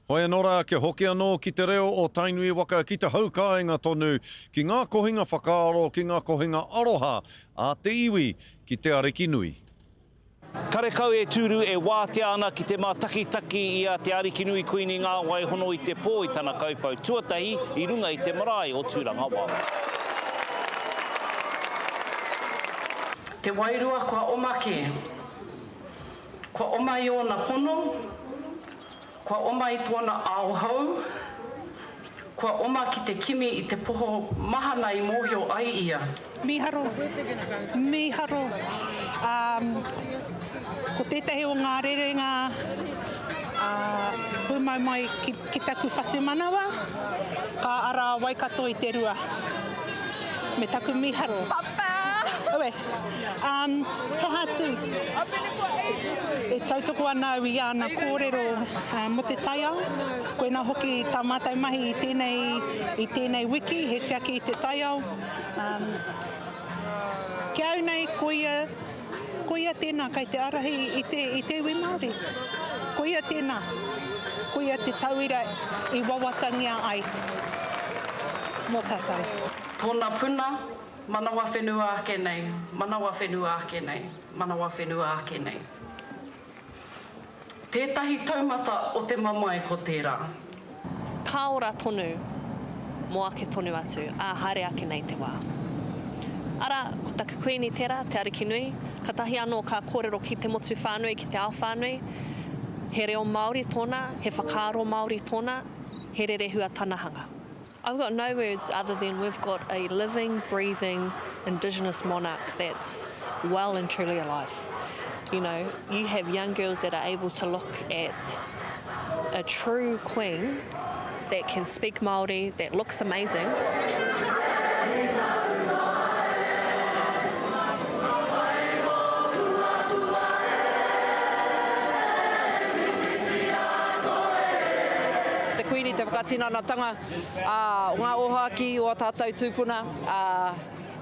Hoi anō rā, kia hoki anō ki te reo o Tainui waka, ki te hau kāinga tonu, ki ngā kohinga whakaaro, ki ngā kohinga aroha a te iwi ki te Ariki nui. Karekau e tūru e wātea ana ki te mātakitaki i a Te Arikinui Kuini Ngāwai hono i te pō i tana kauwhau tuatahi i runga i te marae o Tūrangawaewae. Te wairua kua oma kē. Kua oma i ōna pono, Kua oma i tōna ao hou, kua oma ki te kimi i te poho mahana i mōhio ai ia. Mīharo, mīharo. Um, ko tētahi o ngā rerenga uh, pūmau mai ki, ki taku whatumanawa, ka ara a Waikato i te rua. Me taku mīharo. Papa! Aue. Um, he aha atu? E tautoko ana au i āna kōrero mō te taiao. Koinā hoki tā mātou mahi i tēnei, i tēnei wiki, he tiaki i te taiao. Um, ki a au nei, koia, koia tēnā kei te ārahi i te, i te iwi Māori. Koia tēnā. Koia te tauira i wawatangia ai mō tātou. Tōna puna, Manawa whenua ake nei, manawa whenua ake nei, manawa whenua ake nei. Tētahi taumata o te mamae ko tērā. Ka ora tonu mō ake tonu atu, ā, haere ake nei te wā. Arā, ko taku Kuini tērā, Te Arikinui, katahi anō ka kōrero ki te motu whānui, ki te ao whānui, he reo Māori tōna, he whakaaro Māori tōna, he rerehua tana hanga. I've got no words other than we've got a living, breathing Indigenous monarch that's well and truly alive. You know, you have young girls that are able to look at a true queen that can speak Māori, that looks amazing. Te Kuini te whakatinanatanga ā, o ngā ōhākī o ā tātou tūpuna, ā,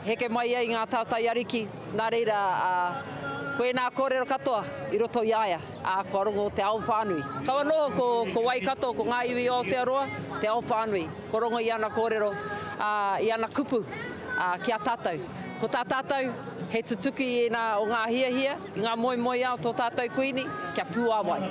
heke mai ai ngā tātai ariki, nā reira, ā, ko ēnā kōrero katoa i roto i a ia, ā, kua rongo te ao whānui. Kau anō ko, ko Waikato, ko ngā iwi o Aotearoa, te ao whānui, kua rongo i ana kōrero, ā, i ana kupu, ā, ki a tātou. Ko tā tātou, he tutuki i ēnā o ngā hiahia, i ngā moemoeā o tō tātou Kuini, kia puāwai.